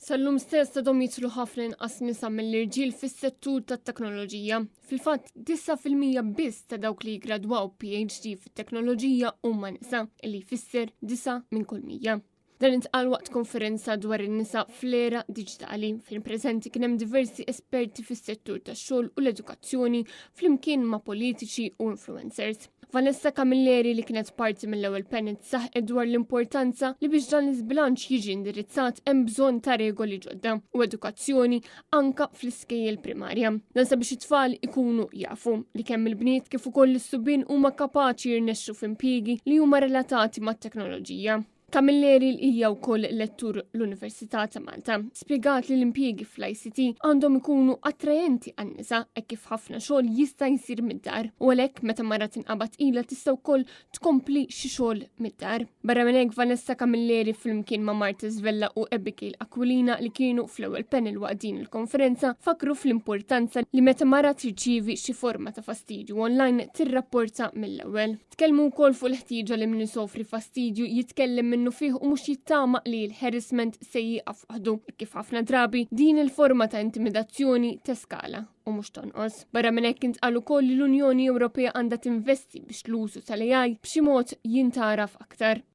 Sal-lum stess għadhom jidħlu ħafna inqas nisa mill-irġiel fis-settur tat-teknoloġija. Fil-fatt, 9% biss ta' dawk li jgradwaw PhD fit-teknoloġija huma nisa, li jfisser 9 minn kull 100. Dan intqal waqt konferenza dwar in-nisa fl-era diġitali fejn preżenti kien hemm diversi esperti fis-settur tax-xogħol u l-edukazzjoni flimkien ma' politiċi u influencers. Vanessa Camilleri li kienet parti mill-ewwel panel saħqet dwar l-importanza li biex dan l-iżbilanċ jiġi indirizzat hemm bżonn ta' regoli ġodda u edukazzjoni anka fl-iskejjel primarja. Dan sabiex it-tfal ikunu jafu li kemm il-bniet kif ukoll is-subien huma kapaċi jirnexxu f'impjiegi li huma relatati mat-teknoloġija. Camilleri li hija wkoll lettur l-Università ta' Malta, spjegat li l-impjiegi fl-ICT għandhom ikunu attrajenti għan-nisa hekk kif ħafna xogħol jista' jsir mid-dar u għalhekk meta mara tinqabad ilha tista' wkoll tkompli xi xogħol mid-dar. Barra minn hekk Vanessa Camilleri flimkien ma' Marta Zvella u Abigail Aquilina li kienu fl-ewwel panel waqt din il-konferenza fakru fl-importanza li meta mara tirċievi xi forma ta' fastidju online tirrapporta mill-ewwel. Tkellmu wkoll fuq il-ħtieġa li min isofri fastidju jitkellem minnufih u mhux jittama li l-harassment se jieqaf waħdu, kif ħafna drabi din il-forma ta' intimidazzjoni teskala u mhux tonqos. Barra minn hekk intqal ukoll li l-Unjoni Ewropea għandha tinvesti biex l-użu tal-AI b'xi mod jintgħaraf aktar.